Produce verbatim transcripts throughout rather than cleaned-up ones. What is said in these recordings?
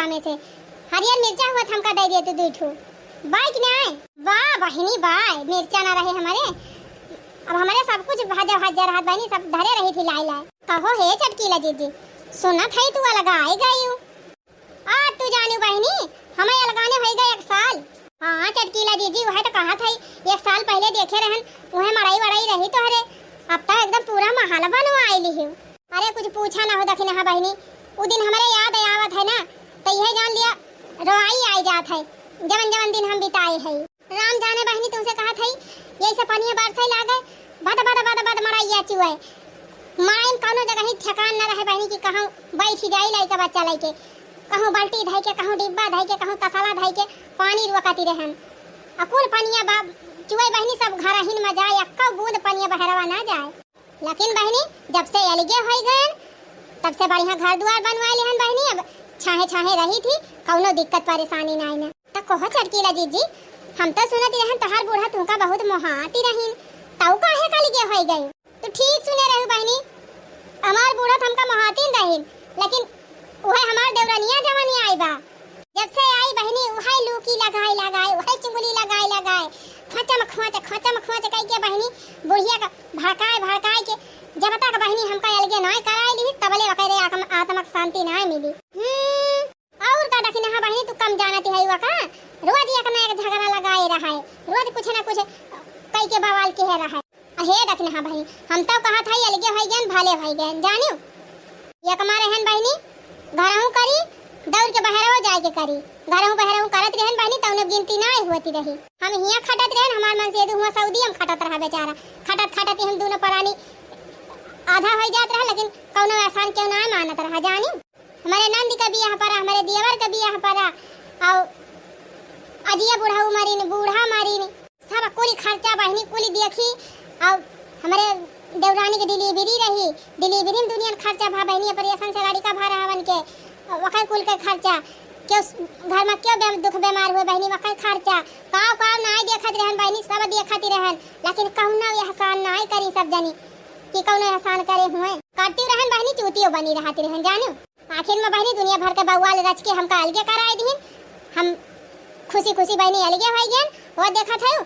हमें से हरियर मिर्चा हुआ त हमका दइ दिया तू दुइ ठो। बाय कि नाय? बा बहिनी बाय, मिर्चा ना रहे हमरे। अब हमरे सब कुछ भाजा भाजा रहत बहिनी, सब धरे रही थी लाई लाई। कहो हे चटकीला जीजी, सुनत है तू अलगाए गयू। आज तू जानू बहिनी, हमें अलगाने होइगा एक साल। हाँ चटकीला जीजी, उहे तो कहत है, एक साल पहिले देखे रहन, उहे मड़ई वड़ई रही तोहरे, अब तो एकदम पूरा महल बनवाइ लिहिउ। अरे कुछ पूछा ना हो दखिनहा बहिनी, उ दिन हमरे याद आवत है ना, तो यह जान लिया रोआई आइ जात है, जवन जवन दिन हम बिताए है। राम जाने बहिनी तुमसे कहत है, यही से पनिया बरसै लागे, बद बद बद बद मड़इया चुए। मड़ई में कौनो जगह ही ठेकान न रहे बहिनी कि कहूँ बैठी जाई लइका बच्चा लइके, कहूँ बाल्टी धइ के, कहूँ डिब्बा धइ के, कहूँ तसला धइ के पानी रुआ कती रहन। आ कुल पनिया बा चुए बहिनी, सब घरहिन में जाए, एक्को बूंद पनिया बहरवा ना जाए। लेकिन बहिनी, जब से अलगे होइ गयन, तब से बढ़िया घर दुआर बनवाइ लिहन बहिनी। अब छाहे छाहे रही थी, कौनो दिक्कत परेशानी नाई ना। त कहो चटकीला जीजी, हम तो सुनत रहन तोहार बूढ़ा तुमका बहुत मोहाती रहीन, तऊ काहे का अलगे होइ गई? तू ठीक सुने रहू बहिनी, हमार बूढ़ा त हमका मोहातीन रहीन, लेकिन उहे हमार देवरनिया जवनी आई बा, जब से आई बहिनी, उहे लूकी लगाए लगाए, उहे चुंगली लगाए लगाए, खोचम खोच, खोचम खोच कइ के बहिनी, बुढ़िया का भड़काए भड़काए के, जब तक बहिनी हमका अलगे नाय कराए ली, तबले ओकरे आत्म-, आत्मा के शांति नाय मिली। हम्म, और का दखिनहा बहिनी, तू कम जानती है का? रोज एक ना एक झगड़ा लगाए रहे, रोज कुछ ना कुछ कइ के बवाल किहे रहे। अहे दखिनहा बहिनी, हम तो कहत हई अलगे होइ गयन, भले होइ गयन, जानियो। एक मारे हन बहिनी, घरहूँ करी, दौड़ के बहरवो जाए के करी। घरहूँ बहरहूँ करत रहन बहिनी, तौने गिनती नाय होती रही। हम हियाँ खटत रहन, हमार मनसेदू हुआँ सऊदी हम खटत रहा बेचारा। खटत खटत ही हम दूनो परानी आधा होइ जात रहा, लेकिन कौनो एहसान केहू नाय मानत रहा, जानियो। हमरे नंद के बियाह परा, हमरे देवर के बियाह परा, अउ अजिया बुढ़ऊ मरिन, बूढ़ा मरिन, सब कुल खर्चा बहिनी कुल देखी। अउ हमरे देवरानी के delivery रही, delivery में दुनिया खर्चा भा बहिनी, operation से लड़िका भा रहा बन के, ओकर कुल के खर्चा, केहू घर में केहू बेम-, दुख बेमार हुए बहिनी, ओकर खर्चा, काव काव नाय देखत रहन बहिनी, सब देखत ही रहन, लेकिन कौनो एहसान नाय करी सब जनी कि कौनो एहसान करे हुए। करती रहन बहिनी, चूतियो बनी रहती रहन, जानियो। आखिर में बहिनी दुनिया भर के बउआल रच के हमका अलगे कराए दिहिन। हम खुशी खुशी बहिनी अलगे होइ गयन। वो देखत हउ,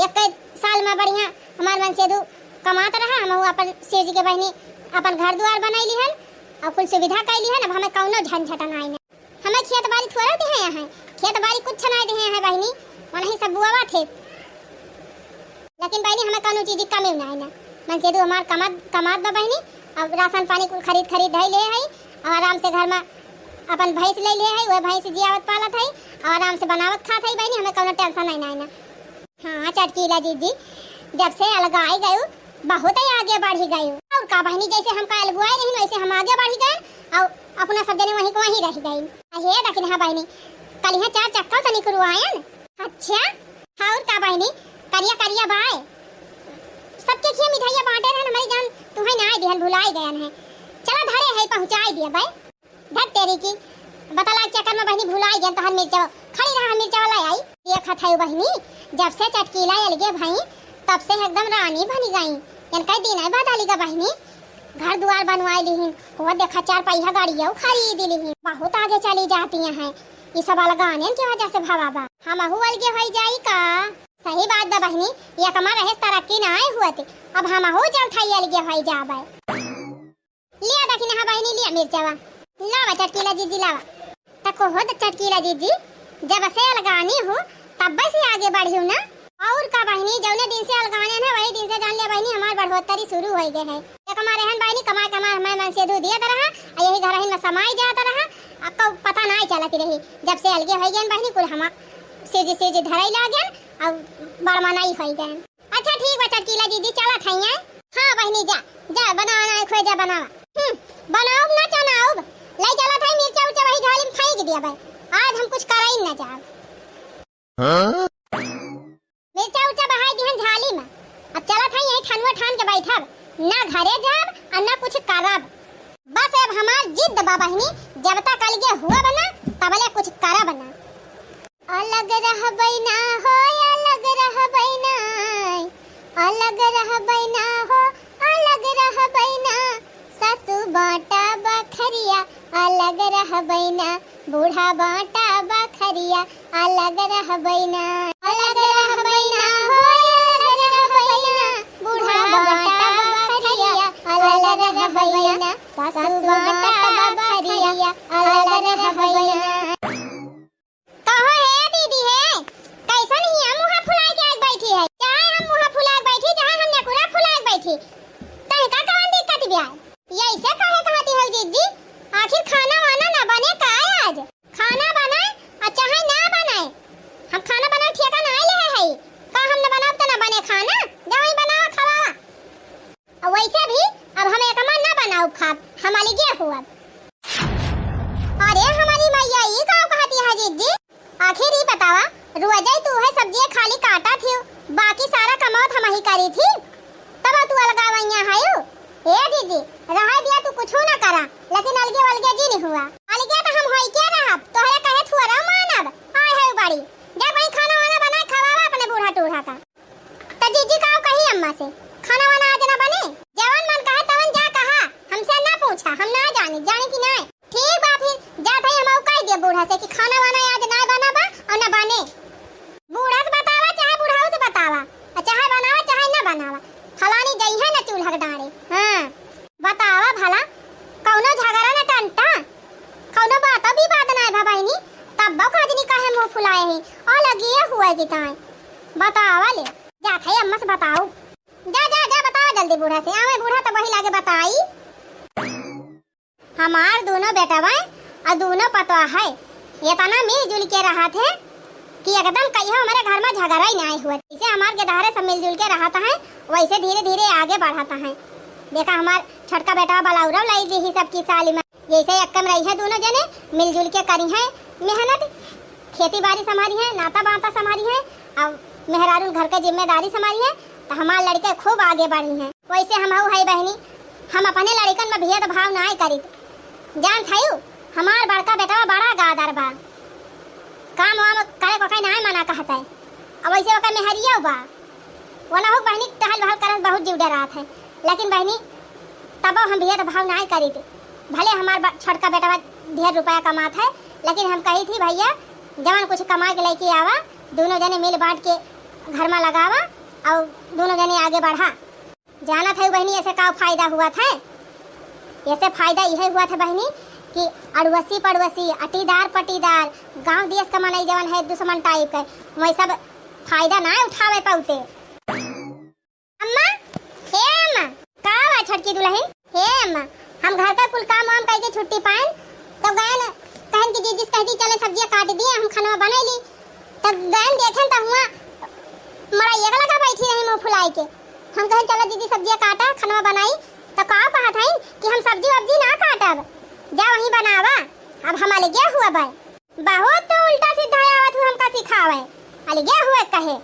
एक साल में बढ़िया हमार मनसेदू कमात रहा, हमहू अपन सिरज के बहिनी अपन घर दुआर बनाई लिहन अउ कुल सुविधा कइ लिहन। अब हमें कौनो झंझट नाई ना। हमें खेत बारी थोड़ा दिहे हैं, खेत बारी कुछ नाई दिहे हैं बहिनी, वनही सब बुआवा थे। लेकिन बहिनी, हमें कौनो चीज की कमी नाई ना। मनसेदू हमार कमात, कमात बा बहिनी, अब राशन पानी कुल खरीद, खरीद धई ले है, अब आराम से घर में अपन भैंस ले ले है, वह भैंस जियावत पालत है, अब आराम से बनावत खात है बहिनी, हमें कौनो tension नाई, नाई ना। हाँ, चटकीला जीजी, जब से अलगाई गयू, बहुत ही आगे बढ़ी गयू। और का बहिनी, जैसे हमका अलगुआई रही, वैसे हम आगे बढ़ी गए, और अपना सब जने वहीं के वहीं रह गए। अहे दखिनहा बहिनी, कलिहा चार चक्का तनी कुरुआयन। अच्छा, और का बहिनी, करिया करिया बाय। सबके खिया मिठाइया बांटे रहन, हमरी जान तुहैं नाय दिहन, भुलाय गयन है। चला धरे है, पहुँचाय दिया बाय। धत तेरी की, बतला के चक्कर में बहिनी भुलाय गयन, तोहर मिर्चा खड़ी रहा, मिर्चा वाला आई। देखत है बहिनी, जब से चटकीला अलगे भई, तब से एकदम रानी बनी गई। इनका दिन है बदली गा बहिनी। घर दुआर बनवाए लिहिन, वो देखा चार पहिया गाड़ियों खरीद लिहिन, बहुत आगे चली जाती हैं। ई सब अलगानेन के वजह से भवा बा। हमहू अलगे होई जाई का? सही बात बा बहिनी, एकमा रहे तरक्की नाय हुअत, अब हमहू चल थाई अलगे होई जाबे। लिया दखिनहा बहिनी, लिया मिर्चवा, लावा चटकीला जीजी लावा। त कहो त चटकीला जीजी, जब से अलगानी हो, तब से आगे बढ़ी हो ना। और का बहिनी, जौने दिन से अलगाने ना, वही दिन से जान लिया बहिनी, हमार बढ़ोतरी शुरू हो गए है। एक हमारे हन बहिनी, कमाए कमाए हमारे मनसेधू दियत रहा, आ यही घर में समाई जात रहा, आ कौ पता नाय चलत रही। जब से अलगे हो गए बहिनी, कुल हमा सिरजी सिरजी धरई लागेन, और बड़मा नाई हो गए। अच्छा ठीक बा चटकीला जीजी, चलत हई हैं। हाँ बहिनी, जा, जा, बनावा ना, खोए जा, बनावा। हम्म, बनाउब ना चनाउब, ले चलत हई मिर्चा उर्चा वही झाली में फेंक दिया बे। आज हम कुछ करई ना जाब। हाँ? मिर्चा उर्चा बहाई दिहन झाली में, अब चलत हई यही ठनुआ ठान के बैठब, ना घरे जाब और ना कुछ करब। बस अब हमार जिद बा बहिनी, जब तक अलगे हुआ बना, तबले कुछ करब ना। अलग रहबै ना हो, अलग रहबै ना, अलग रहबै ना हो, अलग रहबै ना, सासू बाटा बखरिया अलग रहबैना, बूढ़ा बाटा बखरिया अलग रहबैना, अलग रहबैना हो, अलग रहबैना, बूढ़ा बाटा बखरिया अलग रहबैना, सासू बाटा बखरिया अलग रहबैना। कहो हे दीदी हे, कैसन हिया मुँह फुलाए के आके बैठी है? चाहे हम मुँह फुलाए के बैठी, चाहे हम नेकुरा फुलाए के बैठी, तहका कवन दिक्कत बा? ऐसे काहे कहती हो जिज्जी? आखिर खाना वाना ना बने का आज? खाना बनाए आ चाहे ना बनाए, हम खाना बनाए ठेका ना ले है। का हम ना बनाब त ना बने खाना? जा वहीं बनावा, खवावा। और वैसे भी अब हम एकमा ना बनाउब खाब, हम अलगे हुअब। अरे हमारी मैया, ई का कहती है जिज्जी? आखिर ई बतावा, रोजै तू है सब्जिया खाली काटा थी, बाकी सारा कमावत हम ही करी थी, तब तू अलगा वैया है? ए जिज्जी, रहा दिया, तू कुछ ना करा, लेकिन अलगे वलगे जिन हुआ। अलगे तो हम होई के रहब, तोहरे कहे थुअरा मानब। आय है बड़ी, जा वहीं खाना वाना बनाए खवावा अपने बूढ़ा टूढ़ा का। त जिज्जी काउ कही अम्मा से, खाना वाना आज ना बने? जवन मन कहे तवन जा कहा, हमसे ना पूछा, हम ना जानी, जानी कि नाय? ठीक बा, फिर जात हई, हम कह दिया बूढ़ा से कि खाना वाना आज ना बना बा और ना बने। बूढ़ा से बतावा, चाहे बुढ़ाऊ से बतावा, और चाहे बनावा चाहे ना बनावा, फलानी जइहे ना चूल्हा के डांड़े। हाँ, बतावा भला, कौनो झगड़ा ना टंटा, कौनो बात विवाद ना भा बहिनी, तब बा काजनी काहे मुँह फुलाए ही, अलगिए हुए कि ताए। बतावा ले। जात है अम्मा से बताऊ। जा, जा, जा, बतावा जल्दी बूढ़ा से। आवे बूढ़ा तो वही लागे बताई। हमार दोनों बेटवा और दोनों पतवा है, इतना मिलजुल के रहत है कि एकदम कहियो हमारे घर में झगड़ा ही नाहीं हुआ। जैसे हमार गेदहरे सब मिलजुल के रहत हैं, वैसे धीरे धीरे आगे बढ़त हैं। देखा हमार छोटका बेटवा बलौरव लाई दी ही सबकी साली में। जैसे एक कम रही है, दोनों जने मिलजुल के करी हैं मेहनत, खेती बारी संभारी हैं, नाता बाता संभारी हैं, अब मेहरारू घर के जिम्मेदारी संभारी हैं, तो हमार लड़के खूब आगे बढ़ी हैं। वैसे हमहू है बहिनी, हम अपने लड़कन में भेदभाव नाय करित। जानत हयू, हमार बड़का बेटवा बड़ा गादर बा, काम वाम करे को कहीं नाय मना कहत है। अब वैसे ओकर मेहरिया बा, वनहु बहिनी टहल वहल करत बहुत जीव डरात है, लेकिन बहिनी तबो हम भेदभाव नाय करित। भले हमार ब-, छोटका बेटवा ढेर रुपया कमात है, लेकिन हम कही थी भैया जवन कुछ कमा के लेके आवा, दोनों जने मिल बांट के घर में लगावा और दोनों जने आगे बढ़ा। जानत है बहिनी, ऐसे का फायदा हुआ था? ऐसे फायदा यह हुआ था बहिनी कि अड़वसी पड़वसी, अटीदार पटीदार, गांव देश का मनई जवन है दुश्मन टाइप के, वही सब फायदा ना उठावे पाउते। अम्मा, हे अम्मा, का बा छोटकी दुलहिन? हे अम्मा, हम घर का कुल काम वाम करके छुट्टी पाएन, तब गएन, कहन कि जीजी से कह दी चले सब्जिया काट दिए, हम खनवा बनैली। तब गएन देखेन त हुआ मड़ैया के लगा बैठी रही मुँह फुलाए के। हम कहेन चलो दीदी सब्जिया काटा, खनवा बनाई। त का कहत हईन कि हम सब्जी वब्जी ना काटब, जा वहीं बनावा, अब हम अलगे हुआ बाय। बहुत तो उल्टा सीधा आवत हू हमका सिखावे। अलगे हुए कहे,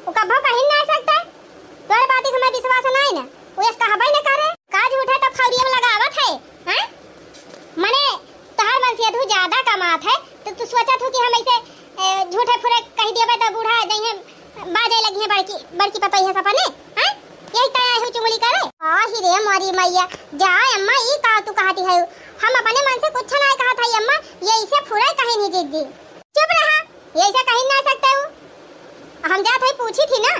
उ कभो कहीं ना सकते। तोर बात हमें विश्वास नहीं ना, उ ऐस कहबे न करे। का झूठे तो खौरिया में लगावत है, हैं? मने तोहर मन से तू ज्यादा कमात है, तो तू सोचत हू कि हम ऐसे, ए, झूठे फुरे कह देबे तो बूढ़ा जइहे बाजे लगी है बड़की, बड़की पतोहिया सपने, हैं? यही तरह हू चुगली करे। आही रे मोरी मैया, जा अम्मा, ई का तू कहती है? हम अपने मन से कुछ नहीं कहत है अम्मा, ये इसे फुरे कहे नहीं जीजी। चुप रहा, ये ऐसे कहीं ना सकते हो। हम जात है पूछी थी ना।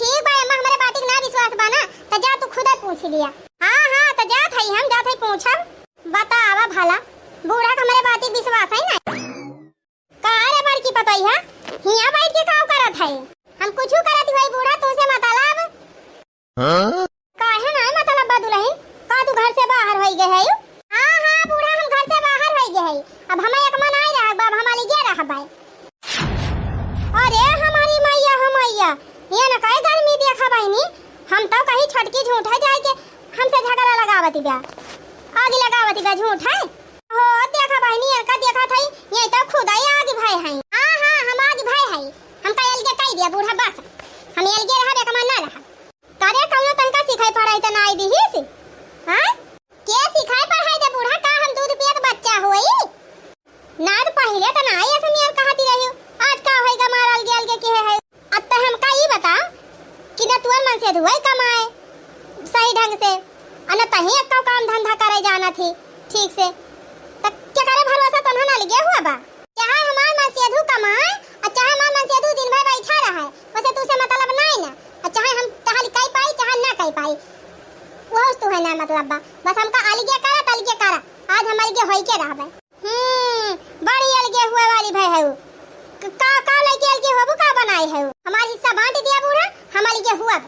ठीक बा अम्मा, हमारे बात के ना विश्वास बा ना, तो जा तू खुद पूछ लिया। हाँ, हाँ, तो जात है हम, जात है पूछब। बतावा भला, बूढ़ा के हमारे बात के विश्वास है ना? का रे बड़की पतोहिया, हियाँ बैठ के का करत है? हम कुछ करत हुई बूढ़ा, तुमसे मतलब? हाँ? काहे ना मतलब बा दुलहिन, का तू घर से बाहर होई गए है? हाँ, हाँ, बूढ़ा हम घर से बाहर होई गए है। अब हम एक मन आई रहब, अब हम अलगे रहबै। अरे हमारी मैया, हो मैया, ये न काहे गर्मी देखा बहिनी, हम तो कहीं छोटकी झूठे जाए के हमसे झगड़ा लगावती बा, आग लगावती बा झूठे। हो देखा बहिनी, इनका देखा थई, ये तो खुद ही आग भय है। हाँ, हाँ, हम आग भय है, हम तो अलगे कह दिया बूढ़ा बस, हम अलगे रहब, एक मन ना रहब। करे कौनो तनका सिखाई पढ़ाई त नाई दिहिस? हाँ? के सिखाई पढ़ाई दे बूढ़ा, का हम दूध पियत बच्चा होई? ना त पहिले त नाई ऐसे नियर कहती रही, आज का होई गा मार अलगे अलगे किहे है। अब त हमका ई बता कि न तुअर मन से धुआई कमाए सही ढंग से, अन तही एक्का काम धंधा करे जाना थी। ठीक से। त केकरे भरोसा तोन्हन अलगे हुआ बा? चाहे हमार मनसेधू कमाए, अउर चाहे हमार मनसेधू दिन भर बैठा रहे, वैसे तुसे मतलब नाई ना। अउर चाहे हम टहल कई पाई, चाहे ना कई पाई, वो तुहे ना मतलब बा। बस हमका अलगे करा, त अलगे करा। आज हम अलगे होई के रहबे। हम्म, बड़ी अलगे हुए वाली भय है उ। क-, का, का लइके अलगे होबू, का बनाए है उ? हमार हिस्सा बांट दिया बूढ़ा, हम अलगे हुआ।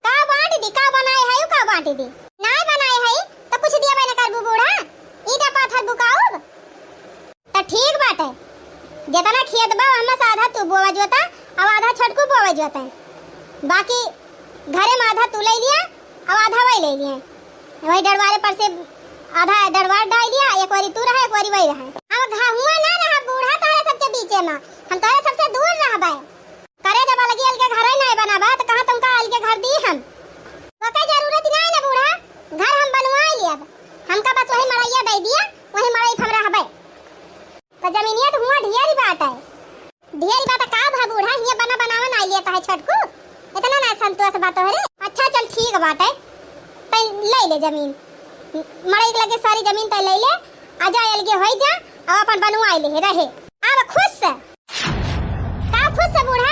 का बांट दी, का बनाए है उ, का बांट दी? नाय बनाए है, त कुछ दिया बने करबू बूढ़ा? ईटा पाथर बुकाउब? त ठीक बाटे, जेतना खेत बा, ओहमा से आधा तू बोवा जोता, अउर आधा छोटकू बोवा जोता। बाकी घरे में आधा तू ले लिया, अउर आधा वही ले लिया। वही डरवारे पर से आधा डरवार डाल लिया, एक वारी तू रहा, एक वारी वही रहा। अब घ-, हुआ ना रहा बूढ़ा तोहरे सबके बीचे में, हम तोहरे सबसे दूर रहबे। करे जब अलगे अलगे घरे नाय बनाबा, त कहाँ तुमका अलगे घर दी हम? ओके जरूरत नाय ना बूढ़ा, घर हम बनवाए लियब। हमका बस वही मड़ैया दे दिया, वही मड़ई हम रहबे। त जमीनिया त हुआ ढेरी बाटे। ढेरी बाटे का भा बूढ़ा, हिया बना बनावा नाय लिया त है छोटकू, इतना ना संतोष बा तोहरे। अच्छा चल ठीक बाटे, तै ले ले जमीन, मड़ई के लगे सारी जमीन तै ले ले, आ जा अलगे होई जा, अब अपन बनवाए ले रहे। अब खुश से का खुश से बूढ़ा?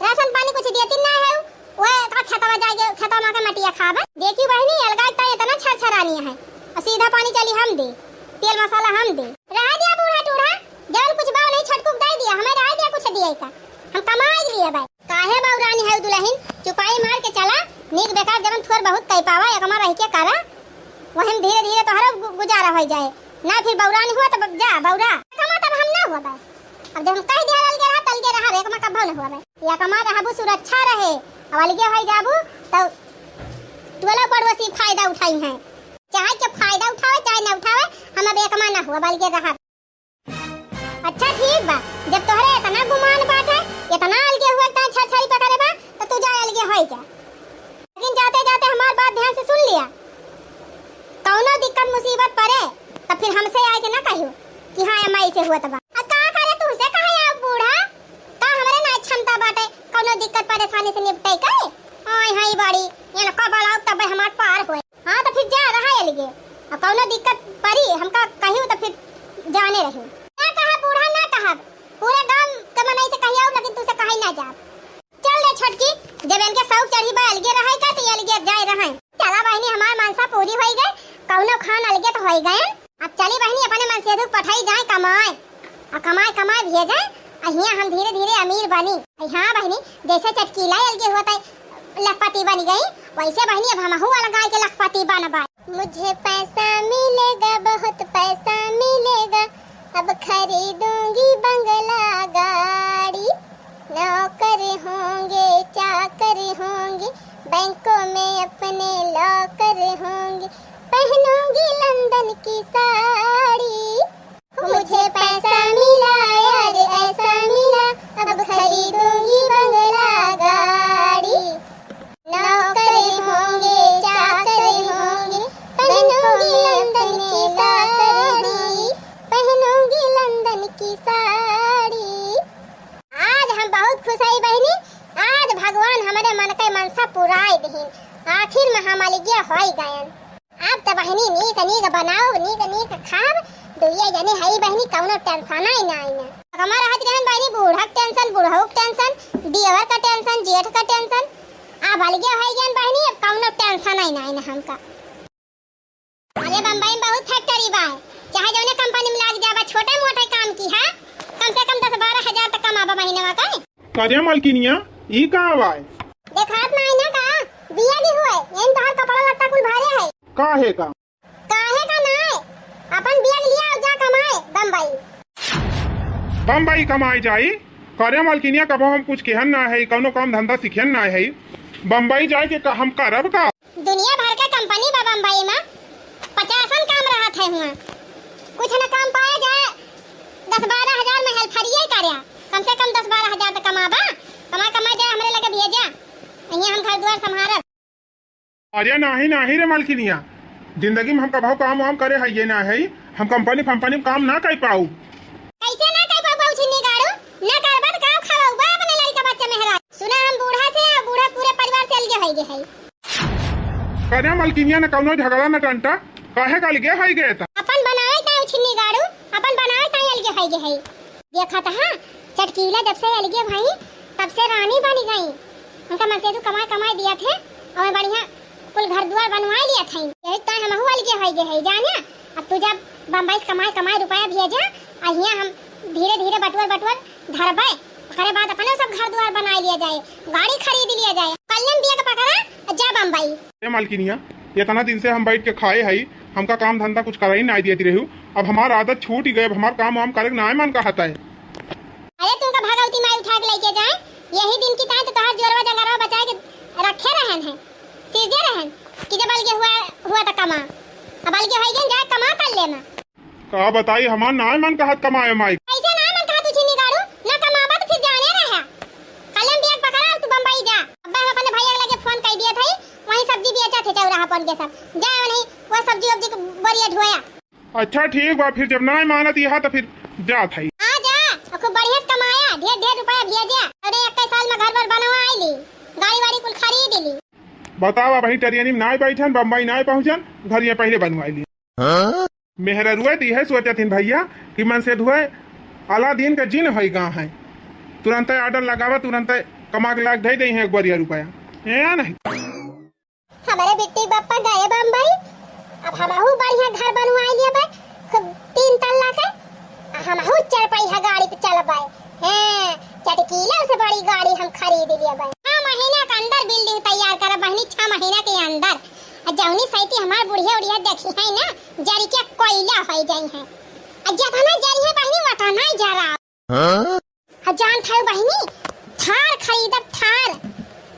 राशन पानी कुछ देती ना है, वो का खेतवा जाके खेतवा में के मटिया खाबे। देखी बहिनी, अलगा तो इतना छरछरानी है, और सीधा पानी चली हम दे, तेल मसाला हम दे। रह दिया बूढ़ा टूढ़ा, जवन कुछ बाव नहीं छोटकू के दे दिया, हमें रह दिया कुछ दिए का, हम कमाई लिए भाई। काहे बौरानी है दुल्हन, चुपाई मार के चला, नीक बेकार जवन थोर बहुत कह पावा, एकमा रह के करा, वही में धीरे धीरे तोहरो गु-, गुजारा हो जाए, ना फिर बौरानी हुआ तब जा बौरा। कमा तब हम ना हुआ बस। अब जब हम कह दिया अलगे रहा, त अलगे रहा, एकमा कब्बो न हुआ बे। एकमा रहबू सुरक्षा रहे, अब अलगे होई जाबू, त टोला पड़ोसी फायदा उठाई हैं। चाहे के फायदा उठावे, चाहे ना उठावे, हम अब एकमा ना हुआ, अब अलगे रहा। अच्छा ठीक बा, जब तोहरे इतना गुमान बाटे, इतना अलगे हुआ, इतना छरछरी पकड़े बा, त तू जा अलगे होई जा। लेकिन जाते जाते हमार बात ध्यान से सुन लिया, कौनो दिक्कत मुसीबत पड़े, त फिर हमसे आए के ना कहियो कि हाँ, एमा ऐसे हुआ त बा। आ का करे, तुहसे कहे आ बूढ़ा? का हमरे ना क्षमता बाटे कौनो दिक्कत परेशानी से निपटे के? आय हाय बड़ी, इनको बुलाओ तबे हमार पार होए। हाँ, त फिर जा रहा अलगे। अब कौनो दिक्कत परी, हमका कहियो त फिर जाने रही। ना कहा बूढ़ा, ना कहा, पूरे गांव के मनई से कहियो, लेकिन तुसे कहे ना जाब। चल रे छोटकी, जब इनके शौक चढ़ी बा अलगे रहे का, त ये अलगे जाए रहे। चला बहिनी, हमार मनसा पूरी होई गए, कौनो खान अलगे त होई गए। अब चली बहिनी, अपने मनसेधू पठाई जाए कमाए, आ कमाए कमाए भेजे, आ हियाँ हम धीरे धीरे अमीर बनी। अरे हाँ बहिनी, जैसे चटकीला अलगे होत है लखपति बन गई, वैसे बहिनी अब हमहू अलगाए के लखपति बनबा। मुझे पैसा मिलेगा, बहुत पैसा मिलेगा, अब खरीदूंगी बंगला गाड़ी। नौकर होंगे, चाकर होंगे, बैंकों में अपने लॉकर होंगे, पहनूंगी लंदन की साड़ी। मुझे पैसा मिला यार ऐसा मिला, अब खरीदूंगी बंगला गाड़ी। नौकर होंगे, चाकर होंगे, पहनूंगी लंदन की साड़ी, पहनूंगी लंदन की साड़ी। आज हम बहुत खुश हई बहिनी, आज भगवान हमरे मन के मनसा पुराए दिहिन, आखिर में हम अलगे होई गयन। अब त बहिनी नीक नीक बनाओ, नीक नीक खाब, दुइये जने हई बहिनी, कौनो टेंशन ही ना आई ना। हमार रहत रहन बहिनी बूढ़ा के टेंशन, बूढ़ऊ के टेंशन, देवर का टेंशन, जेठ का टेंशन, अब अलगे होई गयन बहिनी, अब कौनो टेंशन ही ना आई ना हमका। अरे बम्बई में बहुत फैक्ट्री बा, चाहे जौने कंपनी में लाग जाबा, छोटे मोटे काम की है, कम से कम दस बारह हजार तक कमाबा महीने में का। करे मलकिनिया, ई का आवाज? देखात नाही ना का? बिया भी हुए, यही तोहर कपड़ा लत्ता कुल भरे है। काहे का? काहे का नाय? अपन बिया लिया और जा कमाए बम्बई। बम्बई कमाए जाई? करे मलकिनिया, कबो हम कुछ केहन ना है, कौनो काम धंधा सीखेन ना है। बम्बई जाए के का हम करब का? दुनिया भर के कंपनी बा बम्बई में, पचासन काम रहत है हुआं। कुछ न काम पाए जाए, दस बारह हजार में हेल्परिये करे, कम से कम दस बारह हजार तो कमाबा, कमा कमा जाए हमरे लगे भेजा, यहाँ हम घर दुआर संभारब। अरे नाही नाही रे मलकिनिया, जिंदगी में हम कबहू काम वाम करे है ये ना है, हम कंपनी फंपनी में काम ना कर पाऊ। कैसे ना कर पाऊ छिन्नी गाड़ू? ना करबा त का खाबा अपने लड़का बच्चा मेहरा? सुना हम बूढ़ा से, बूढ़ा पूरे परिवार से अलगे है गे है। करे मलकिनिया, न कौनो झगड़ा न टंटा, काहे का अलगे है गए था? अपन बना आइ गे है। देखत हा, चटकीला जब से अलगे भई, तब से रानी बनी गई। उनका मनसेधू कमाए कमाए दिया थे, और बढ़िया कुल घर दुआर बनवाए लिया थे। यही तो हमहू अलगे होइ गे है, जाने। अब तू जब बम्बई से कमाए कमाए रुपया भेजा, आ हियाँ हम धीरे धीरे बटुअर बटुअर धरबे, ओकरे बाद अपने सब घर दुआर बनाए लिया जाए, गाड़ी खरीद लिया जाए। कल्ले में बिया के पकड़ा, आ जा बम्बई। ए मालकिनिया, इतना दिन से हम बैठ के खाए हई, हमका काम धंधा कुछ कराई नाई दियत रहू। अब हमार आदत छूट ही गई, अब हमार काम वाम करे के नाय मन कहत है। अरे तुमका भगवती माई उठा के लेके जाए, यही दिन की ताई तो तोहार जोरवा जंगरवा बचाए के रखे रहन है, सिरजे रहन कि जब अलगे हुआ, हुआ तो कमा, अब अलगे होई गन जाए कमा कर ले ना। का बताई, हमार नाय मन कहत कमाए माई। कैसे नाय मन कहत उछी निगाड़ू, ना कमाबा तो फिर जाने रहा। कलम बैग पकड़ा, अब तू बम्बई जा। अब्बा हम अपने भैया के लगे फोन कर दिया था, वहीं सब्जी बेचा थे चौराहा पर के सब। जा वहीं वो सब्जी वब्जी के बोरिया ढोया। अच्छा ठीक बा, फिर जब नाय मानत यहाँ तो फिर जात है। आ जा, और खूब बढ़िया से कमाया, ढेर ढेर रुपया भेजा। अरे एक साल में घर बर बनवा आइली, गाड़ी वाड़ी कुल खरीद ली। बतावा, वहीं टरियनी में नाय बैठन, बम्बई नाय पहुँचन, घर ये पहले बनवाई ली। मेहररुआ तो यह सोचत हिन भैया कि मनसेधुआ अलादीन का जिन होई गा है, तुरंते ऑर्डर लगावा, तुरंते कमा के लाग दे दे हैं एक बार रुपया, है या नहीं? हमारे बिट्टी के बापा गए बम्बई, अब हमहू बढ़िया घर बनवाई लिया बा, खूब तीन तल्ला के, आ हमहू चरपैहा गाड़ी पे चलबे। हैं, चटकीला से बड़ी गाड़ी हम खरीद लिया बा। छह महीना के अंदर बिल्डिंग तैयार करब बहिनी, छह महीना के अंदर। आ जौनी सैती हमार बुढ़िया उढ़िया देखी है ना, जरी के कोयला होइ जाई है। आ जेतना जरी है बहिनी, ओतना ही जरा। हाँ? आ जान थाऊ बहिनी, थार खरीदब, थार।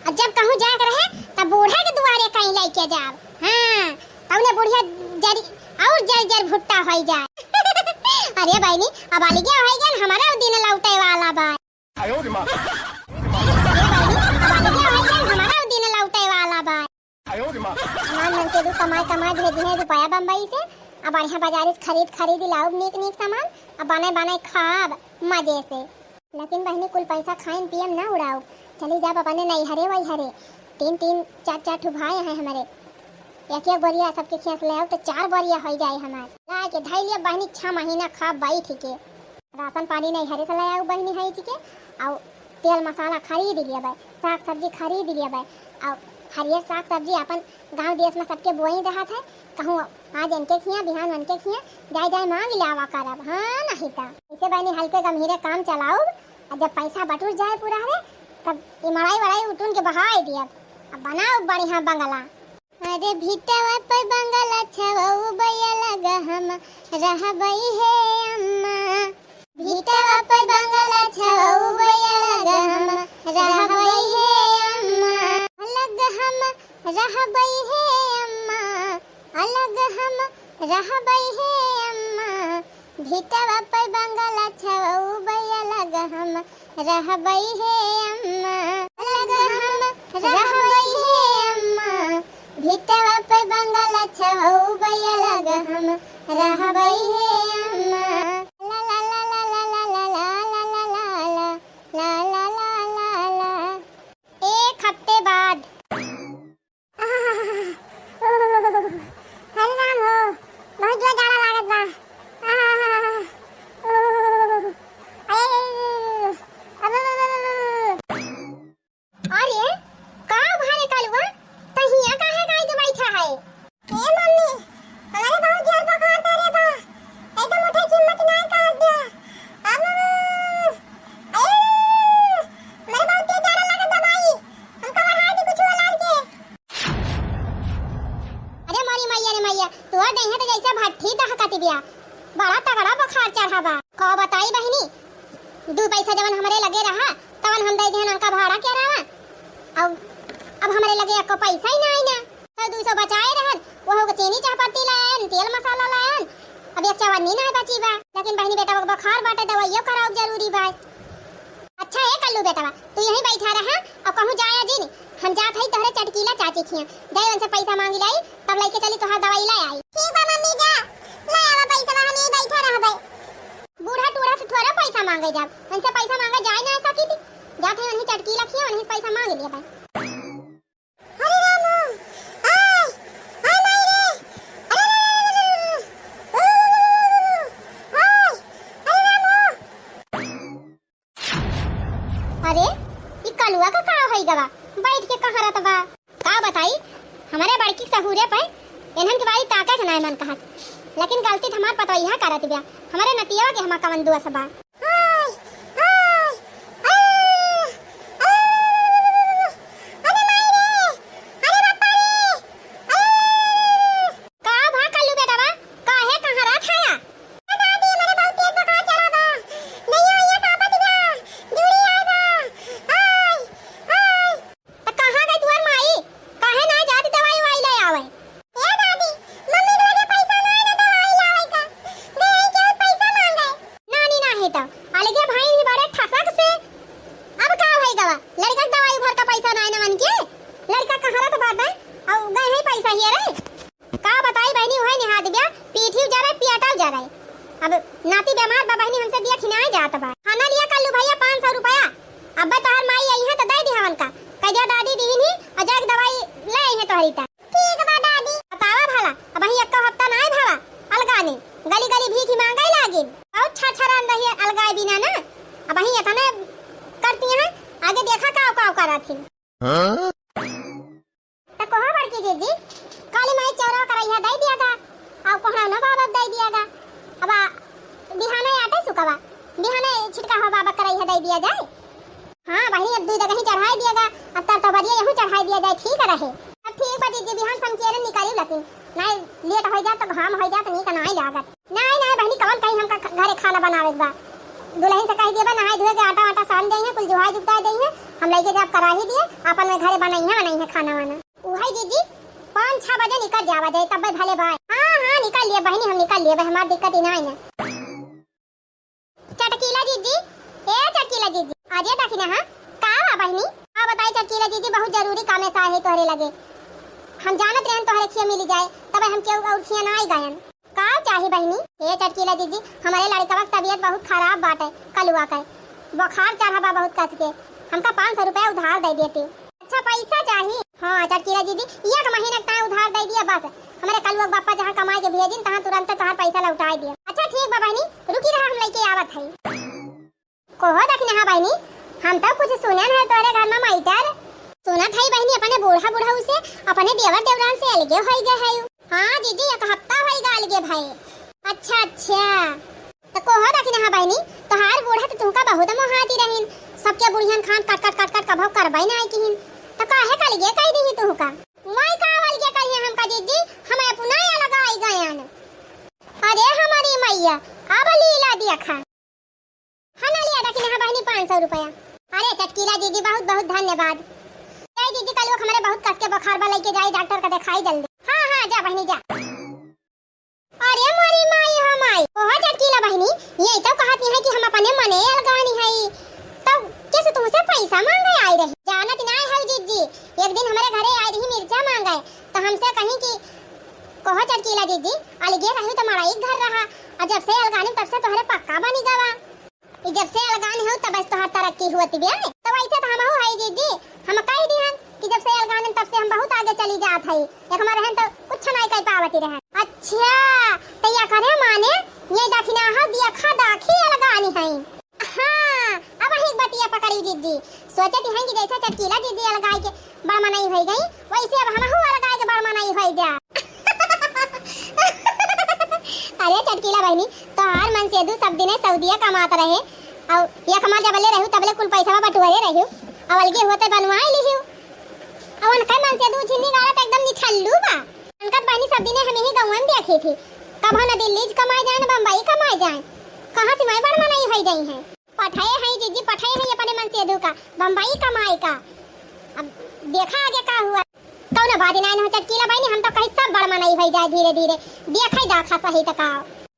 आ जब कहूँ जाए के रहे, तब बूढ़ा के दुआरे कहीं लेके जाब। हाँ, तौने बुढ़िया जरी और जर जर भुट्टा होइ जाए। अरे बहिनी, अब अलगे होइ गन, हमारा दिन लौटे वाला बा। आयो रे माँ। अरे बहिनी, अब अलगे होइ गन, हमारा दिन लौटे वाला बा। आयो रे माँ। हमार मनसेधू कमाए कमाए भेजी है रुपया बम्बई से, अब बढ़िया बाजारी से खरीद खरीद लाउब नीक नीक सामान, अब बने बने खाब मजे से। लेकिन बहिनी, कुल पैसा खाइन पियम ना उड़ाउब, चली जाब अपने नैहरे वैहरे। तीन तीन चार चार ठो भाई हैं हमारे, एक एक बोरिया सबके खेस ले आउब तो चार बोरिया होइ जाए हमार। ला के धई लिया बहिनी, छह महीना खाब बैठ के। राशन पानी नैहरे से ले आउब बहिनी है जी के, और तेल मसाला खरीद लिया बा, साग सब्जी खरीद लिया बा, और हरियर साग सब्जी अपन गाँव देश में सबके बोई रहत है, कहूँ आज इनके खिया, बिहान उनके खिया, जाए जाए मांग ले आवा करब, हाँ नहीं तो। ऐसे बहिनी हल्के गम्हीरे काम चलाउब, और जब पैसा बटुर जाए पूरा रे, तब ये मड़ाई वड़ाई उठुन के बहाई दियब, अब बनाउब बढ़िया बंगला। अरे भिटवा पे बंगला छवउबै अलग हम रहबै हे अम्मा। भिटवा पे बंगला छवउबै अलग हम रहबै हे अम्मा। अलग हम रहबै हे अम्मा, अलग हम रहबै हे अम्मा। भिटवा पे बंगला छवउबै अलग हम रहबै हे अम्मा। अलग हम रहबै हे अम्मा। भिटवा पे बंगला छवउबै अलग हम रहबै हे अम्मा। ला ला ला ला ला। एक हफ्ते बाद। अरे राम हो, बहुत जोर जाड़ा लागत बा। अरे, का भारे कलुआ, तहिया काहे गाय के बैठा है? ए मम्मी, हमारे बहुत जोर बुखार धरे बा, एकदम उठे की हिम्मत नाय करत बा। अब, अरे, हमारे बहुत तेज जाड़ा लागत बा माई, हमका बढ़ा दी कुछ वाला के। अरे मोरी मैया रे मैया, तोर देहिया तो जैसे भट्ठी दहकत बिया, बड़ा तगड़ा बुखार चढ़ा बा। का बताई बहिनी, दू पैसा जवन हमरे लगे रहा, तवन हम दे दिहन उनका भाड़ा के अलावा। अब, अब हमरे लगे एको पैसा ही ना आई ना। सौ दू सौ बचाए रहन, वहू के चीनी चाहपत्ती लायन, तेल मसाला लायन, अब एक चवन्नी ना बची बा। लेकिन बहिनी बेटा बुखार बाटे, दवाइयो कराउब जरूरी बा। अच्छा ए कल्लू बेटवा, तू यहीं बैठा रहा और कहूँ जाया जिन। हम जात हई तोहरे चटकीला चाची खिया, जाए उनसे पैसा मांगी लाई, तब लइके चली तोहार दवाई ले आई। ठीक बा मम्मी, जा ले आवा पैसा, हम यहीं बैठा रहबे। बूढ़ा टूढ़ा से थोड़ा पैसा मांगे जाब, उनसे पैसा मांगे जाए ना सकी थी। जात हई उन्हीं चटकीला खिया, उन्हीं से पैसा मांग लिया भाई। हरे राम, आय, आय माई रे, अरे, अरे, अरे, अरे, अरे, आय, अरे राम, का का होई गवा, बैठ के कहाँ रहत बा? का बताई, हमरे बड़की सहूरे पे इन्हन के बारी ताके के नाय मन कहत, लेकिन गलती त हमार पतोहिया करत बिया, हमरे नतियवा के हमा कवन दोष बा? आय, आय, आह, आह, अरे माई रे, अरे बापा रे, आह। का भा कल्लू बेटवा, काहे कहाँ रहत हया? ए दादी, हमरे बहुत तेज बुखार चढ़ा बा। दहिया वहिया कांपत बा। जूड़ी आए बा। आय, आय। त कहाँ गई तुहार माई? काहे ना जात दवाई वाई ले आवे? ए दादी, मम्मी के लगे पैसा ना है ना दवाई लावे का। दे के पैसा मांगे। नानी नाही त अलगे भाई ही बड़े ठसक से। अब का होई गवा? लड़का के दवाई भर का पैसा ना है ना मन के। लड़का कहाँ रहत बाटे? अब गए हैं पैसा हियरे। का बताई बहिनी, उहइ निहात बिया, पीठी उजर है, पियटा उजर है। अब नाती बेमार बा बहिनी, हमसे दिया खिनाए जात बा। खाना लिया कल्लू भइया पाँच सौ रुपया। अब्बे तोहार माई आई है त दइ दिहा उनका। कह दिया दादी दिहिन ही, अउर जाके दवाई लइ आई है तोहरी ता। ठीक बा दादी। बतावा भला, अबहीं एक्को हफ्ता नाय भवा, अलगानी, गली गली भीख मांगइ लागिन। बहुत छरछरान रही है अलगाए बिना ना। अबहीं एतने करती हैं, आगे देखा काव काव करत हिन। हाँ? त कहो बड़की जीजी, काली माई चौरवा करइहा दइ दिया गा, अउ कोहड़ा न बाबा दइ दिया गा। अब आ, बिहाने आटे सुकवा, बिहाने छिटका हो बाबा करइहा दइ दिया जाए। हाँ बहिनी, अब दूध दही चढ़ाइ दिया गा, अब तर तो बरिया यहू चढ़ाइ दिया जाए, ठीक रहे। अब ठीक बा जीजी, बिहान समकेरे निकली लती, नाहीं लेट होइ जात त घाम होइ जात, नीक नाहीं लागत। नाहीं, नाहीं बहिनी, कवन कहीं हमका ख-, घरे खाना बनावे के बा। दुलहिन से कहि दिए बा, नहाइ धोए के आटा वाटा सान देइहैं, कुल जुहाइ जुगताइ देइहैं, हम लइके जाब कराही दिए, आपन में घरे बनइहैं, बनइहैं खाना वाना। उहइ जीजी, पाँच छह बजे निकल जावा जाए, तब्बे भले बाय। हाँ, हाँ, निकल लिए बहिनी, हम निकल लिए, हमार दिक्कत ही नाहीं है। चटकीला जीजी, ए चटकीला जीजी, अरे दखिना, हाँ, का बा बहिनी? का बताई चटकीला जीजी, बहुत जरूरी कामे से आए है तोहरे लगे। हम जानत रहन तोहरे खिया मिली जाए, तबे हम केहू अउर खिया ना आई गयन। का चाही बहिनी? ए चटकीला जीजी, हमरे लड़कवा के तबीयत बहुत खराब बाटे, कलुआ के बुखार चढ़ा बा बहुत कस के, हमका पाँच सौ रुपया उधार दइ देती। अच्छा, पैसा चाही? हाँ चटकीला जीजी, एक महीना के ताईं उधार दइ दिया बस, हमरे कलुआ के बापा जहाँ कमाए के भेजिन तहाँ तुरंत तोहार पैसा लौटाइ दिया। अच्छा ठीक बा बहिनी, रुकी रहा, हम लइके आवत हई। कहो दखिनहा बहिनी, हम तो कुछ सुनेन है तोरे घर में मैटर। सुनत हई बहिनी, अपने बूढ़ा बुढ़ऊ से, अपने देवर देवरान से अलगे होइ गए है। हाँ जीजी, एक हफ्ता होइ गए अलगे भए। अच्छा, अच्छा। त कहो दखिनहा बहिनी, तोहार बूढ़ा त तुहका बहुत मोहाती रहिन। सबके बुढ़ियन खान कट कट कट कट कभो करबे ना किहिन। त काहे के अलगे कइ दिही तुहका? माई का अलगे करिहे हमका जीजी, हम अपना अलग आइ गयन। अरे हमरी मइया, अब लीला देखा। हाँ, ना लिया दखिनहा बहिनी पाँच सौ रुपया। अरे चटकीला जीजी, बहुत बहुत धन्यवाद। ए जीजी, कलुआ के हमरे बहुत कस के बुखार बा, लइके जाई डॉक्टर का देखाई जल्दी। हाँ, हाँ, जा बहिनी, जा। अरे मोरी माई हो माई, ओहो चटकीला बहिनी, ये तो कहत नहीं है कि हम अपने मने अलगानी है, तो कैसे तुमसे पैसा मांगे आई रही? जानत नाय है जीजी, एक दिन हमरे घरे आई रही मिर्चा मांगे, तो हमसे कहीं कि कहो चटकीला जीजी, अलगे रही तो मड़ई घर रहा, और जब से अलगानी तब से तोहरे पक्का बनी गवा। ई जब से अलगान हो तब से तोहार तरक्की हुअत बिया। तो वैसे तो हमहू हई जीजी, हम कह दिहन कि जब से अलगान तब से हम बहुत आगे चली जात हई। एक हमार रहन तो कुछ नहीं कह पावती रहन। अच्छा, तो या करे माने ये दखिनहा देखा दाखी अलगानी हई। हाँ, अब ही बतिया पकड़ी जीजी। सोचत हई कि जैसे चटकीला जीजी अलगाई के बड़ मनई होइ गई, वैसे अब हमहू अलगाई के बड़ मनई होइ जा। अरे चटकीला बहिनी, तोहार मनसेधू सब दिने सऊदिया कमात रहे, अउ यखमा जबले रहू तबले कुल पैसवा बटुअरे रहू, अउ अलगे होते बनवाए लिहू। अउ उनके मनसेधू झिन्नी गाड़ा त एकदम निठल्लू बा। अनकत बहिनी सब दिने हम यही गौवन देखी थी, कभो न दिल्ली कमाए जाए न बम्बई कमाए जाए, कहाँ से मैं बड़ मनई होइ गई हैं। पठाए हैं जीजी, पठाए हैं अपने मनसेधू का बम्बई कमाए का। अब देखा आगे का हुआ। कौनो बात नाय न हो चटकीला बहिनी, हम तो कहीं सब बड़ मनई होइ जाए धीरे धीरे। देखा ही दाखा सही त का।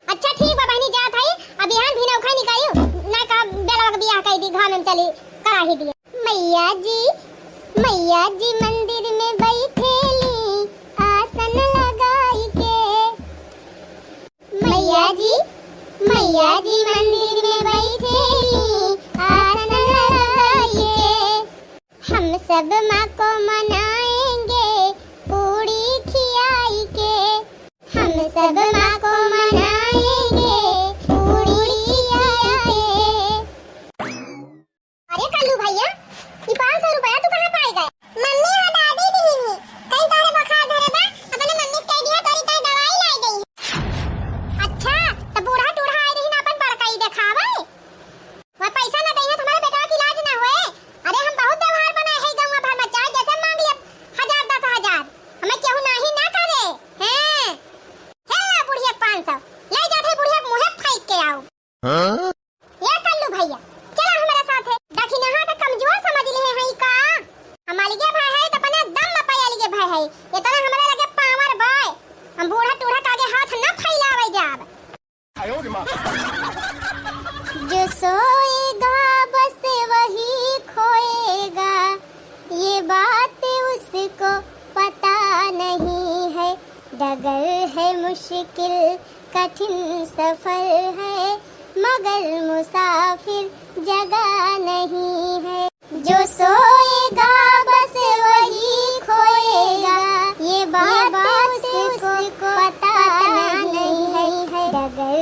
अच्छा ठीक बा बहिनी, जात हई, अब बिहान भी नौखा निकालियो, ना का बेलवा के बियाह कई दी, घाम में चली कराही दिए। मैया जी, मैया जी मंदिर में बैठेली आसन लगाई के। मैया जी, मैया जी मंदिर में बैठेली आसन लगाइए। हम सब माँ को मनाएंगे पूड़ी खियाई के। हम सब माँ को मनाएंगे पूड़ी खियाई के। अरे कल्लू भैया, ई पाँच सौ रुपया तू कहाँ पाई गए? मम्मी और दादी दिहिन ही। कहीं तोहरे बुखार धरे बा, अपने मम्मी से कह दिया तोरी ताई दवाई लाई गई। अच्छा, त बूढ़ा टूढ़ा आए रही ना अपन बड़काई देखावे। वह पैसा ना दइहे तो हमारे बेटवा के इलाज ना होए। अरे हम बहुत व्यवहार बनाए है गौवा भर में, चाहे जैसे मांग ले हजार दस हजार, हमें केहू नाही ना करे। हैं? हे ला बुढ़िया के पाँच सौ, ले जाते बुढ़िया के मुँहे फेंक के आओ। हाँ? ए कल्लू भैया, चला हमारे साथे। दखिनहा के कमजोर समझ लिहे हई का? हम अलगे भाई है तो अपने दम में पे अलगे भाई है। इतना हमारे लगे पावर बाय। हम बूढ़ा टूढ़ा के आगे हाथ न फैलावे जाब। जो सोएगा बस वही खोएगा, ये बात उसको पता नहीं है। डगर है मुश्किल, कठिन सफर है, मगर मुसाफिर जगह नहीं है। जो सोएगा बस वही खोएगा, ये बात उसको पता नहीं है। डगर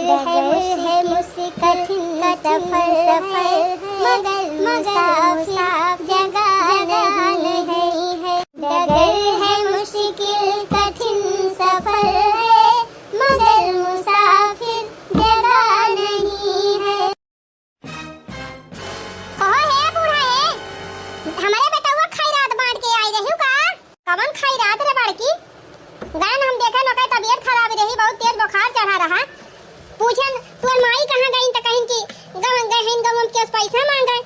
है मुश्किल, कठिन सफर है, मगर मुसाफिर जगह नहीं है। डगर है मुश्किल, कठिन सफर है, मगर मुसाफिर जगह नहीं है। कहो हे बूढ़ा हे, हमरे बेटवा खैरात बांट के आई रही का? कवन खैरात रे बड़की? गए न हम देखे, ओकर तबीयत खराब रही, बहुत तेज बुखार चढ़ा रहा। पूछन तोर माई कहाँ गई, त कहिन कि गवन गहिन गवन के पैसा मांगे,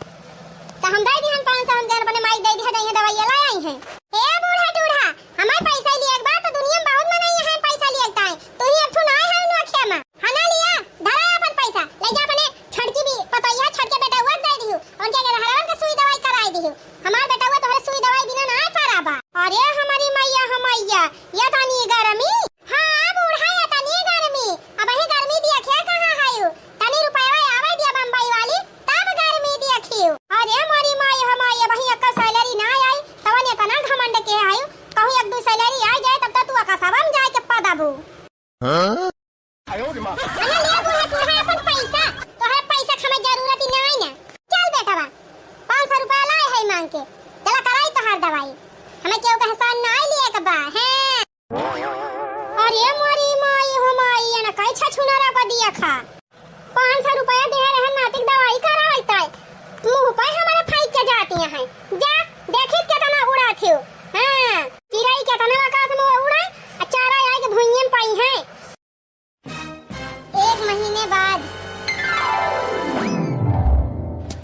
त हम दे दिहन पाँच सौ, हम गए अपने माई दे दिया, दे दवाई ला आई है। हे बूढ़ा टूढ़ा, हमार पैसा लिए एक बार तो दुनिया में बहुत मनई है पैसा लिए ताई, तू ही एक ठो ना है उन अखिया में। हना लिया, धरा अपन पैसा, ले जा अपने छोटकी भी पतोहिया, छोटके बेटवा दे दिहु, उनके घरवन के सुई दवाई कराई दिहु। हमार बेटवा तोहरे सुई दवाई बिना ना पारा बा। अरे हमारी मैया, हो मैया, ये तनी गर्मी। हाँ बूढ़ा, ये तनी गर्मी, अब ही गर्मी दिया क्या कहाँ है यू? तनी रुपया आवे दिया बम्बई वाली, तब गर्मी देखियो। अरे मोरी माई, हमारी अबही अक्का सैलरी ना आई, तवन इतना घमंड के आयु। कहूँ एक दू सैलरी आ जाए, तब तो तू अकसबा में जाए के पदबू। हाँ? अरे ले बूढ़ा टूढ़ा अपन पैसा, तोहरा पैसा के हमें जरूरत ही नहीं ना। चल बेटवा, पाँच सौ रुपया लाए है मांग के, चला कराई तोहार दवाई। हमें केहू के एहसान ना लिए के बा, हैं? अरे मोरी माई, हो माई, ये ना कई छछुनरा को दिया खा। पाँच सौ रुपया दे रहे नातिक दवाई करावत है, मुँह पे हमारे फेंक के जाती हैं। जा, देखित केतना उड़ात हो। हाँ, चिड़ई केतना आकाश में उड़े, आ चारा आए के भुइयें में पाई है। एक महीने बाद।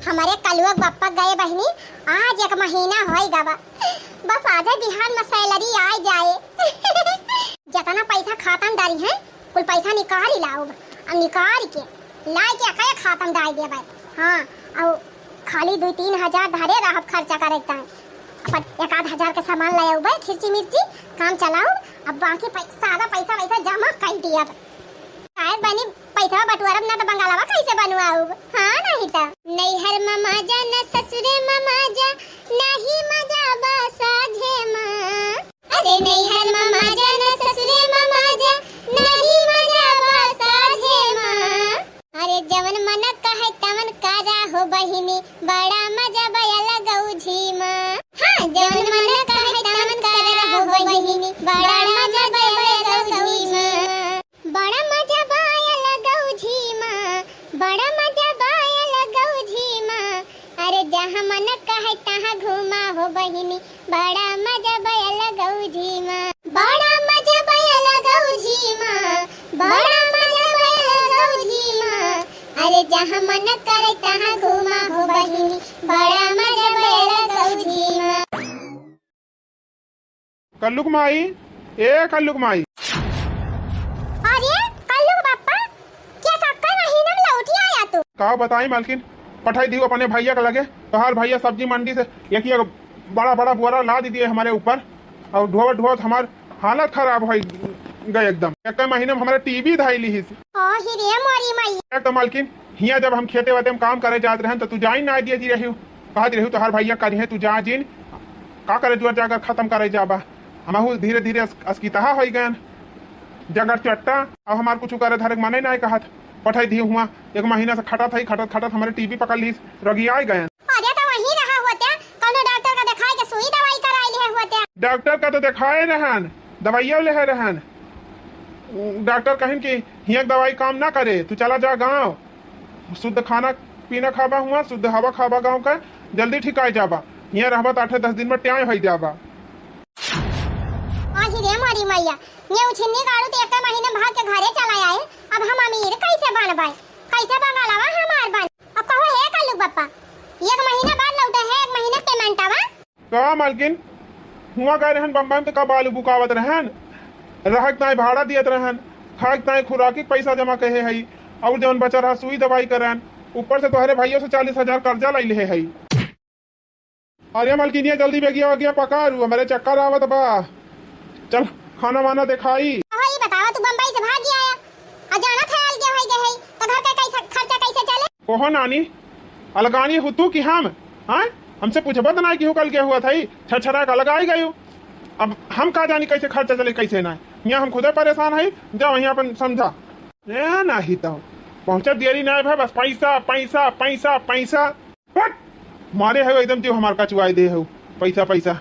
हमारे कलुआ के बप्पा गए बहिनी, आज एक महीना होई गवा। बस आज ही बिहान में सैलरी आ जाए। जितना पैसा खाता में डाली है, कुल पैसा निकाल ही लाउब। अब निकाल के लाए के अकाए खाता में डाल देबे। हाँ, और खाली दो तीन हजार धरे रहब खर्चा करे के ताई। अपन एक आध हजार के सामान ले आउबे, खिरची मिर्ची, काम चलाउब। अब बाकी पै-, सारा पैसा वैसा जमा कर दियब। शायद बनी पैसा बटुआरब ना तो बंगालवा कैसे बनवाउब? हाँ, नहीं तो। नैहर में माजा न ससुरे में माजा, नहीं मजा बा साझे माँ। अरे नैहर में माजा न ससुरे में माजा, नहीं मजा बा साझे माँ। अरे जवन मन कहे तवन करा हो बहिनी, बड़ा मजा बा अलगौझी माँ। हाँ, जवन मन कहे तवन करा हो बहिनी, बड़ा मजा बा अलगौझी माँ। बड़ा मजा बा अलगौझी माँ, बड़ा मजा बा अलगौझी माँ। अरे जहाँ मन कहे तहाँ घूमा हो बहिनी, बड़ा मजा बा अलगौझी माँ। बड़ा मजा बा अलगौझी माँ, बड़ा मजा बा अलगौझी माँ। अरे जहाँ मन करे तहाँ घूमा हो बहिनी, बड़ा मजा बा अलगौझी माँ। कल्लुक माई, ए कल्लुक माई। अरे कल्लुक बप्पा, क्या सक्कर महीना में लौटी आया तू? का बताई मालकिन, पठाई दियो अपने भैया के लगे। तोहार भैया सब्जी मंडी से एक एक बड़ा बड़ा बोरा लाद दिए हमारे ऊपर, और ढोवत ढोवत हमार हालत खराब हो गए एकदम। एक महीने में हमारे टीबी धाई लिहिस। ओ ही रे मोरी माई। एक तो मालकिन, हिया जब हम खेते वेते में काम करे जात रहन तो तू जाई ना दिया जी रही, कहत रही तोहार भैया करिहे, तू जा जिन, का करे जुआ जाकर खत्म करे जाबा। हमहू धीरे धीरे अस-, असकितहा होई गयन, जगर चट्टा। अब हमार कुछ करे धरे के मने ना कहत, पठाई दी हुआ। एक महीना से खटत है, खटत खटत हमारे टीबी पकड़ लीस, रगियाई गयन। अरे तो वहीं रहा होते, कौनो डॉक्टर का तो देखाए रहन, दवाइयो लेहे रहन। डॉक्टर कहिन कि हियाँ के दवाई काम ना करे, तू चला जा गाँव, शुद्ध खाना पीना खाबा हुआँ, शुद्ध हवा खाबा गाँव का, जल्दी ठिकाए जाबा। हियाँ रहबा त आठे दस दिन में ट्याय होइ जाबा। आही रे मोरी मैया, ये उछिन्नी गाड़ू तो एक महीने भाग के घरे चला आए, अब हम अमीर कैसे बनबाई? कैसे बंगालवा हमार बन? अब कहो हे कल्लू बप्पा, एक महीना बाद लौटे है, एक महीने payment आवा। का मालकिन, हुआँ गए रहन बम्बई में तो का बालू बुकावत रहन, रहक ताई भाड़ा दियत रहन, खाक ताई खुराकी के पैसा जमा कहे हई, और जौन बचा रहा सुई दवाई करन, ऊपर से तोहरे भाइयों से चालीस हजार कर्जा लइ लेहे हई। अरे मालकिनिया, जल्दी बेगिया वगिया पकारू, हमरे चक्कर आवत बा। चल, खाना वाना देखाई। अहो, ई बतावा, तू बम्बई से भाग गया है, आ जाना था अलगे होइ गए है, तो घर का कैसा, खर्चा कैसे चले? कहो नानी, अलगानी हो तू कि हम? हाँ, हमसे पूछबत ना कि हो कल के हुआ था, छरछरा का अलगाई गयो। अब हम का जानी कैसे खर्चा चले, कैसे ना। यहाँ हम खुदे परेशान है, जा वहीं अपन समझा। ए, नाही तो पहुँचत देरी ना भा, बस पैसा, पैसा, पैसा, पैसा। हट! मारे है एकदम, जीव हमार कचुआई दे है, पैसा, पैसा।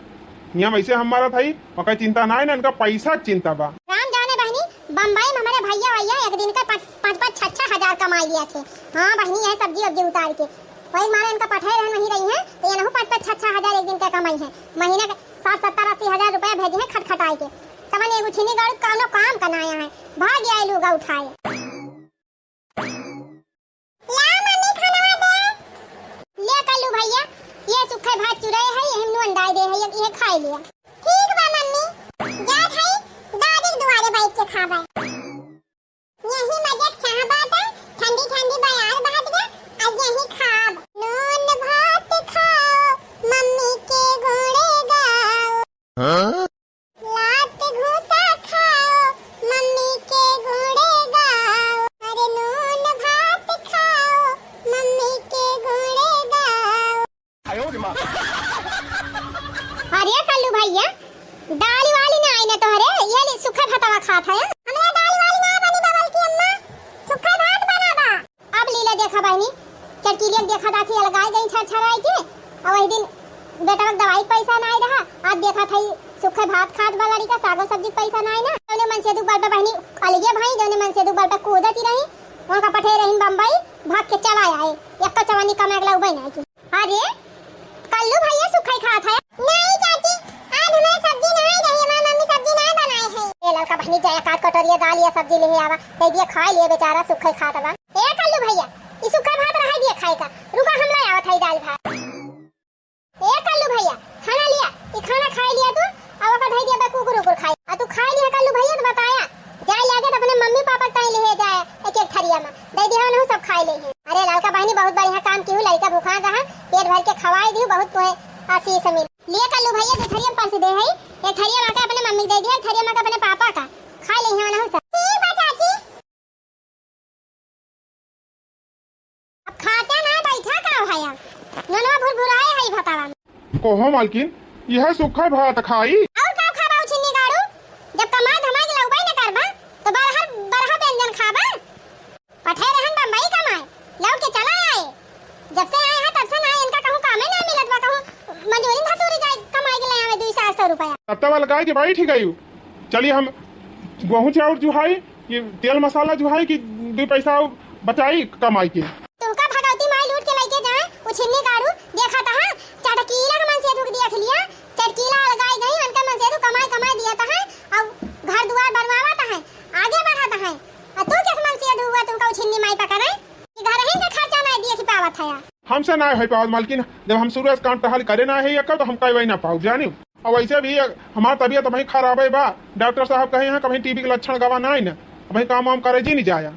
यहाँ वैसे हम मारत हई, ओकर चिंता ना है ना, इनका पैसा के चिंता बा। राम जाने बहनी, बम्बई में हमारे भैया, भैया एक दिन का पाँच, पाँच, पाँच, छः, छः हजार कमाई लिया थे। हाँ बहनी, यह सब्जी वब्जी उतार के, वही मारे इनका पठाए रहन, वहीं रही हैं, तो ये नहु पाँच, पाँच, छः, छः हजार एक दिन का कमाई है। महीने का साठ, सत्तर, अस्सी हजार रुपया भेजे हैं खटखटाए के। समझ एगो छिनी गाड़ू कानो काम का ना आया है, भाग आए लूगा उठाए। ला मम्मी खानवा दे। ले कल्लू भैया, ये सूखे भात चुराए है, यही नून डाल दे है, ये, ये खाए लिया। ठीक बा मम्मी, जात है दादी के दुआरे बैठ के खाबे। यही मजे के चाह बाटे, ठंडी ठंडी बयार बहत बा, अब यही खाब। नून भात खाओ, मम्मी के गुण गाओ। हाँ? लात घूसा खाओ, मम्मी के गुण गाओ। अरे नून भात खाओ, मम्मी के गुण गाओ। अरे कल्लू भैया, दाल वाली ना आई ना तोहरे, ये ले सूखा भातवा खात है। हमरा दाल वाली ना बनी बबल की अम्मा, सूखा भात बना बा। अब लीला देखा बहिनी, चटकीलिया के देखा दाखी अलगाई गई छरछराई के, और वही दिन बेटवा के दवाई के पैसा ना आई रहा, आज देखा था सूखे भात खात बा लड़िका, सागो सब्जी के पैसा ना आई ना। जौने मन से दू बल पे बहिनी अलगे भाई, जौने मन से दू बल पे कूदती रही, वहाँ का पठे रही बम्बई, भाग के चला आए, एक चवन्नी कमाए के ला उबे ना की। अरे, कल्लू भैया सुखई खात है। नहीं चाची, आज हमारे सब्जी नहीं रही, हमारी मम्मी सब्जी नहीं बनाए है। ए ललका बहनी, जाया काट कटोरिया दाल या सब्जी ले आवा, दे दिया खाए लिए बेचारा सुखई खात बा। ए कल्लू भैया, ई सुखा भात रह दिया खाए का, रुका हम ले आवत है दाल भात। ए कल्लू भैया, खाना लिया, ई खाना खाए लिया तू, अब ओकर धई दिया बा कुकुर उकुर खाए। आ तू खाए लिया कल्लू भैया तो बताया, जाए लागे तो अपने मम्मी पापा के ताई ले जाए एक एक थरिया में, दे दिया उन्हों सब खाए ले हैं। अरे ललका बहनी बहुत बढ़िया काम की हूँ, लड़का भूखा रहा, पेट भर के खवाए दियो, बहुत तुम्हें आशीष मिल। लिए कल्लू भैया दो थरिया में परस दे है, एक थरिया में के अपने मम्मी के दे दिया, एक थरिया में के अपने पापा का खा ले हैं उन्हों सब। ठीक बा चाची। अब खाते ना बैठा का है यार, ननवा भुरभुराए है भतावा में। कहो मालकिन, यह सूखा भात खाई? और का खाबा उछिन्नी गाड़ू, जब कमाए धमाए के लउबे न करबा, तो बरहर, बरहा व्यंजन खाबा। पठे रहन बम्बई कमाए, लौट के चला आए। जब से आए हैं तब से ना इनका कहूँ कामे ना मिलत बा, कहूँ मजूरी धतूरी जाए कमाए के ले आवे दुई चार सौ रुपया। तब तक अलगाए के बैठ ही गई। चलिए हम गेहूँ चाउर जुहाई, ये तेल मसाला जुहाई कि दुई पैसा बचाई कमाई के। तुमका भगवती माई लूट के लेके जाए, उछिन्नी गाड़ू, देखा तहा, चटकीला के मन से दुख देख लिया, चटकीला अलगाई गई, उनका मन से दुख कमाई, कमाई दिया तहा, अब घर दुआर बनवावा तहा, आगे बढ़ा तहा, और तू किस मन से दुआ तुमका उछिन्नी माई पकड़े, कि घर ही के खर्चा नहीं दिए कि पावत है। हमसे ना होई पावत मालकिन, जब हम शुरू से काम टहल करे ना है, ये तो हम कई ना पाऊ, जानी। और वैसे भी हमार तबीयत अबहीं खराब है बा, डॉक्टर साहब कहे हैं कभी टीबी के लक्षण गवा ना है ना, अबहीं काम वाम करे जी नहीं जाया।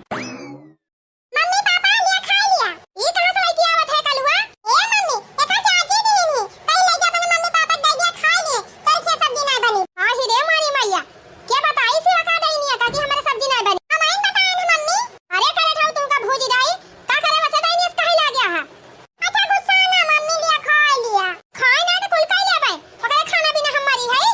मम्मी पापा लिया खा लिया, ये कहाँ से लेके आवत है कलुआ? ए मम्मी, एका चाची दीन ही, कहीं लेके अपने मम्मी पापा के दे दिया खा लिए, चल के सब्जी ना बनी। आही रे मारी मैया, क्या बताई सिवा का डैनिया का कि हमारे सब्जी ना बनी। हम आइन बताए ना मम्मी। अरे करे ठाऊ तुमका भूजी डाई, का करे वसे डैनिया से कहे लाग गया है? अच्छा गुस्सा ना मम्मी लिया खाए लिया। खाए ना तो कुल खाए लिया भाई। ओकरे खाना बिना हम मरी है।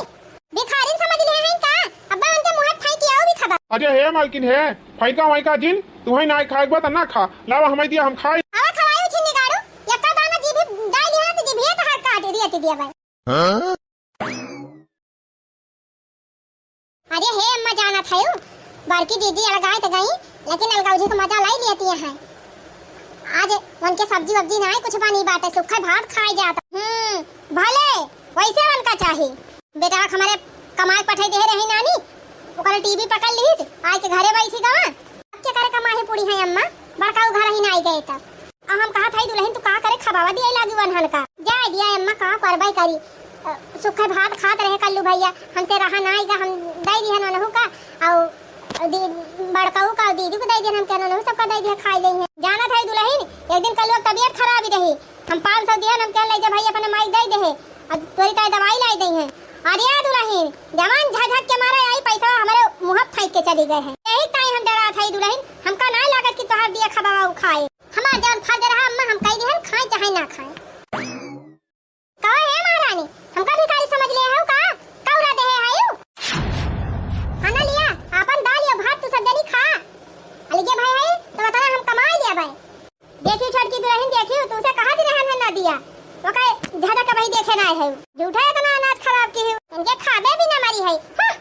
भिखारिन समझ लिए हैं का? अब्बा उनके मुँह फेंक के आओ भी खबर। अरे हे मालकिन हे, फेंका वहीं का जिन, तुम्हें ना खाए बा त ना खा। लावा हमें दिया हम खाए। आवा खवाई उछिन्नी गाड़ू, यक्का दाना जीभी डाल लिया तो जीभिए तो हाथ काट दिया ती दिया भाई। हाँ? अरे हे अम्मा, जानत हयू, बड़की दीदी अलगाए त गई, लेकिन अलगौजी क मजा लाई लेती हैं। आज उनके सब्जी वब्जी नाई कुछ बनी बाटे, सूखा भात खाए जात। हम्म, भले वैसे उनका चाही। बेटा हमारे कमाए पठाई दे रही नानी, ओकर टीवी पकड़ ली, आए के घरे बैठी गवा। अब क्या करे कमाही पूरी है अम्मा, बड़का घर ही नाई गए तब। आ हम कहत हई दुलहिन, तू का करे खबावा दिया लागी वनहन का? जाए दिया अम्मा, का करबै करी। अ, सुखे भात खात रहे कल्लू भैया, हमसे रहा नाई गा, हम दई दिहन वनहु का, अउ दी-, बड़कऊ का, दीदी को दई दिहन, हम कहन वनहु सबका दई दिहन, खाई लेई हैं। जानत हई दुलहिन, एक दिन कल्लू तबियत खराब ही रही, हम पाँच सौ दिहन, हम कहन ले जा भाई अपने माई दई दे है, अब तोरी ताई दवाई लाई दई हैं। अरे दुलहिन, जवान झझक के मारे आई पैसा हमरे मुँह फेंक के चली गए हैं। यही ताई हम डरात हई दुलहिन, हमका नाई लागत कि तोहार दिया खबावा उ खाए। हमार जौन फर्ज रहा अम्मा, हम कह दिहन, खाए चाहे ना खाए। कहो हे महारानी, हमका भिखारी समझ ले हो का? कौरा देहे है यू? खाना लिया, आपन दाल या भात तू सब जनी खा। अलगे भाई है तो बता हम कमाए लिया भाई। देखियो छोटकी दुलहिन, देखियो तुमसे कहा दिन रहन है ना दिया, ओके झटक भाई देखे ना है। झूठा इतना अनाज खराब की है, इनके खाबे भी ना मरी है। हाँ।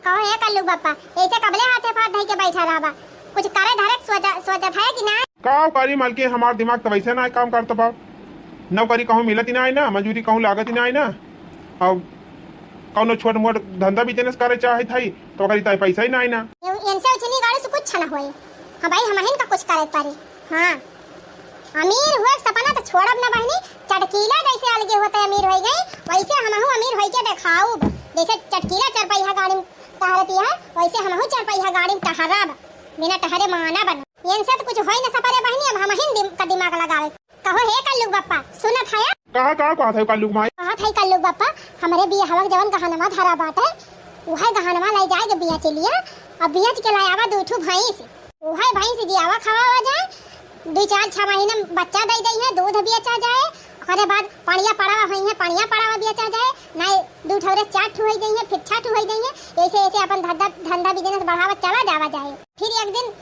कहो हे कल्लू बप्पा, ऐसे कबले हाथे फाथ धई के बैठा रहबा? कुछ करे धरे के सोचा, सोचत है कि ना? का करी मलकिन, हमार दिमाग तो वैसे ना काम करत बा। नौकरी कहूँ मिलत ही ना है ना, मजूरी कहूँ लागत ही ना है ना। अब कौनो छोट मोट धंधा बिजनेस करे चाहत हई तो ओकरी ताई पैसा ही ना है ना। इनसे उछनी गाड़ी से कुछ ना होई। हाँ भाई, हमहिन का कुछ करे पड़ी। हाँ। अमीर हुए के सपना तो छोड़ब ना बहिनी, चटकीला जैसे अलगे होते अमीर होई गई, वैसे हमहू अमीर होई के देखाउब। जैसे चटकीला चरपैहा गाड़ी में टहरती है, वैसे हमहू चरपैहा गाड़ी में टहरब, बिना टहरे मानब ना। इनसे तो कुछ होई ना सपरे बहिनी, अब हमहिन दिम-, का दिमाग लगावे। कहो हे कल्लू बप्पा, सुनत है? कहा, का कहत है कल्लू माई? कहत है कल्लू बप्पा, हमरे बियाहवा के जवन गहनवा धरा बाटे, उहे गहनवा ले जाए के बेच लिया, और बेच के ले आवा दू ठू भैंस। उहे भैंस जियावा खवावा जाए, दुई चार छह महीना में बच्चा दे दई है, दूध बेचा जाए, ओकरे बाद पड़िया पड़ावा होई है, पड़िया पड़ावा बेचा जाए, नाई दू ठौरे चार ठू होई गई है, फिर छह ठू होई गई है। ऐसे, ऐसे अपन धंधा, धंधा बिजनेस बढ़ावा चला जावा जाए। फिर एक दिन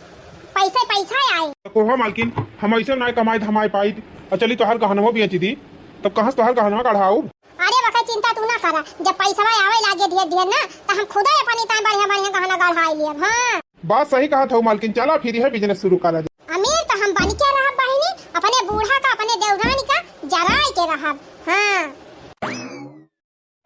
पैसे पैसा आए। तो कोहा मालकिन, हम ऐसे नाई कमाई धमाई पाई, और चली तोहर गहनवा बेच दी, तब कहाँ से तोहर गहनवा कढ़ाऊ? अरे बका, चिंता तू ना करा, जब पैसवा आवे लागे ढेर ढेर ना, त हम खुदे अपनी ताई बढ़िया बढ़िया गहना गढ़ाई लियब। हाँ। बात सही कहत हऊ मालकिन, चला फिर यह बिजनेस शुरू करा जाए। अमीर त हम बन के रहब बहिनी, अपने बूढ़ा का, अपने देवरानी का जराए के रहब। हाँ।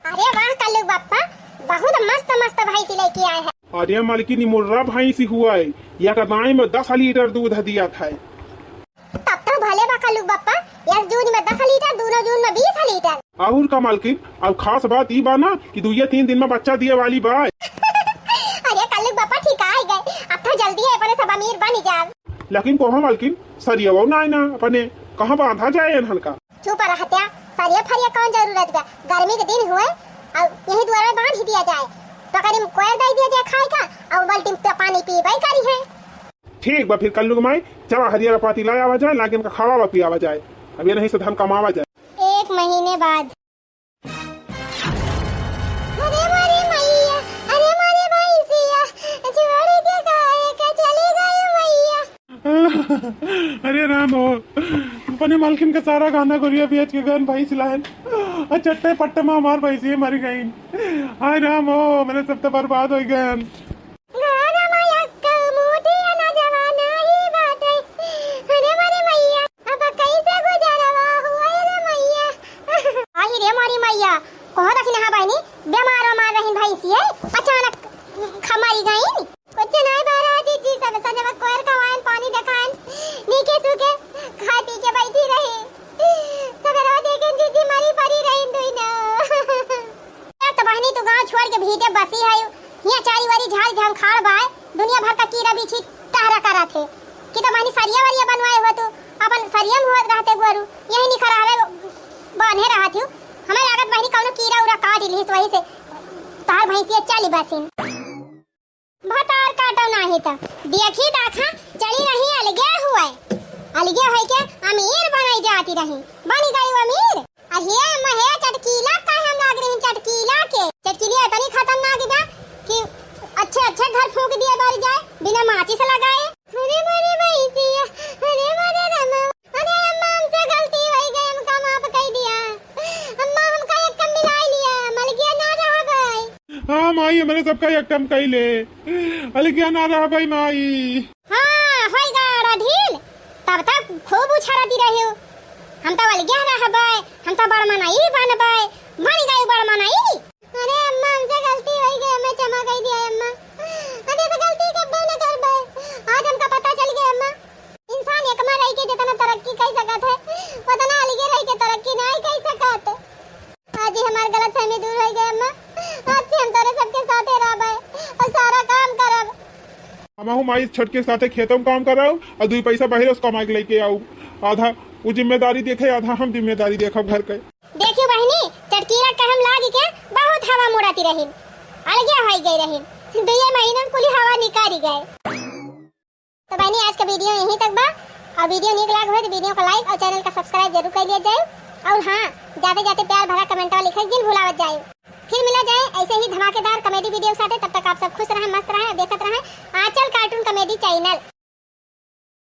अरे वाह कल्लू बप्पा, बहुत मस्त मस्त भैंसी लेके आए हैं। अरे मालकिन, ई मुर्रा भैंसी हुआ है, या का दाई में दस लीटर दूध दिया था। तब तो भले बा कल्लू बप्पा, एक जून में दस लीटर, दूनो जून में बीस लीटर। और का मालकिन, और खास बात ई बा ना कि दुइये तीन दिन में बच्चा दिए वाली बा। अरे कल्लू बप्पा, ठीक आ गए, अब तो जल्दी है अपने सब अमीर बन जाए। लेकिन कोहा मालकिन, सरियवा ना है ना अपने, कहाँ बांधा जाए इन्हन का? चुप रह हत्या, सरिया फरिया कौन जरूरत बा? गर्मी के दिन हुए, और यही दुआर में बांध ही दिया जाए, तो करीम कोयर दे दिया जाए खाए का, और बाल्टी में पानी पीबे करी है। ठीक बा, फिर कल्लू के माई, चला हरियर पाती लाया आवा जाए, लागे इनका खावा पियावा जाए, अब ये नहीं से धन कमावा जाए। एक महीने बाद। अरे मोरी मैया, अरे मोरी भैंसिया, छोड़ के काहे के चली गई मैया? अरे राम हो, अपने मालकिन के सारा गहना गुरिया बेच के गहन भैंस लायन, और चट्टे पट्टे में हमार भैंसिया मर गई। हाय राम हो, मेरे सब तो बर्बाद हो गए। घर में एक मुट्ठी अनाजवा नाही बाटे। अरे मोरी मैया, अब कैसे गुजारवा हुआ रे मैया? आई रे मोरी मैया, कहो देखी ना बहिनी, बीमार उमार रही भैंसिया, अचानक ख-, मरी गई। कुछ नहीं बारा जीजी, सब संजवा कोयर खवाएन, पानी देखाएन, नीके सूखे खाए पी के बैठी रही। सवेरवा देखेन जीजी मरी पड़ी रही दुई ना। ए त बहिनी, तू गाँव छोड़ के भीटे बसी है, हियाँ चारी वारी झाड़ झंखाड़ बाय, दुनिया भर का कीड़ा बिच्छी टहरा करा थे। कि तो बहिनी सरिया वरिया बनवाए हो तू, अपन सरिया में होत रहते गोरू, यही निखरा हवे बांधे रहत हूँ। हमें लागत बहिनी कौनो कीड़ा उड़ा काट लिहिस, वही से तहार भैंसिया चली बसिन। भतार काटो नाही त देखी दाखा चली रही अलगे हुए, अलगे होई के अमीर बनाई जाती रही, बनी गई अमीर। अरे महे चटकीला काहे हम लाग रही चटकीला के? चटकीली इतनी खतरनाक बा कि अच्छे अच्छे घर फूंक दिए बारी जाए बिना माचिस लगाए। अरे मोरे भैंसिया, अरे मोरे रामा, अरे अम्मा हमसे गलती हो गई, हमका माफ कर दिया। अम्मा हमका एक कम मिलाई लिया, मलगिया ना रह गई। हाँ माई, हमरे सबका एकठम कइले। अलगिया ना रहबै माई। हाँ, होई गाड़ा ढील। तब तक खूब उछारती रही हो। हम तो अलगिया रहबै, हम तो बड़ मनई बनबै। बन गई बड़ मनई। अरे अम्मा, हमसे गलती होई गई, हमें क्षमा कर दिया अम्मा। अरे तो गलती कब्बो न करबै। आज हमका पता चल गया अम्मा। इंसान एक में रह के जितना तरक्की कर सकत है, उतना अलगे रह के तरक्की नहीं कर सकत। आज ही हमार गलतफहमी दूर हो गई अम्मा। आज से हम तोरे सबके साथे रहबै और सारा काम करब। हमहू माई छोटके साथे खेतों में काम करब और दुई पैसा बाहरे से कमा के लेके आऊ। आधा वो जिम्मेदारी देखे, आधा हम जिम्मेदारी देखब घर के। देखियो बहिनी, चटकीरा कहम लागी के बहुत हवा मुड़ाती रहिन, अलगिया होई गई रहिन। दुए महीना में कुली हवा निकारी गए। तो बहिनी, आज का वीडियो यहीं तक बा। और वीडियो नीक लाग होई तो वीडियो को like और चैनल का subscribe जरूर कर लिया जाए। और हाँ, जाते जाते प्यार भरा कमेंटवा लिखे के जिन भुलावत जाए। फिर मिला जाए ऐसे ही धमाकेदार comedy वीडियो के साथे। तब तक आप सब खुश रहें, मस्त रहें, देखत रहें आंचल cartoon comedy channel।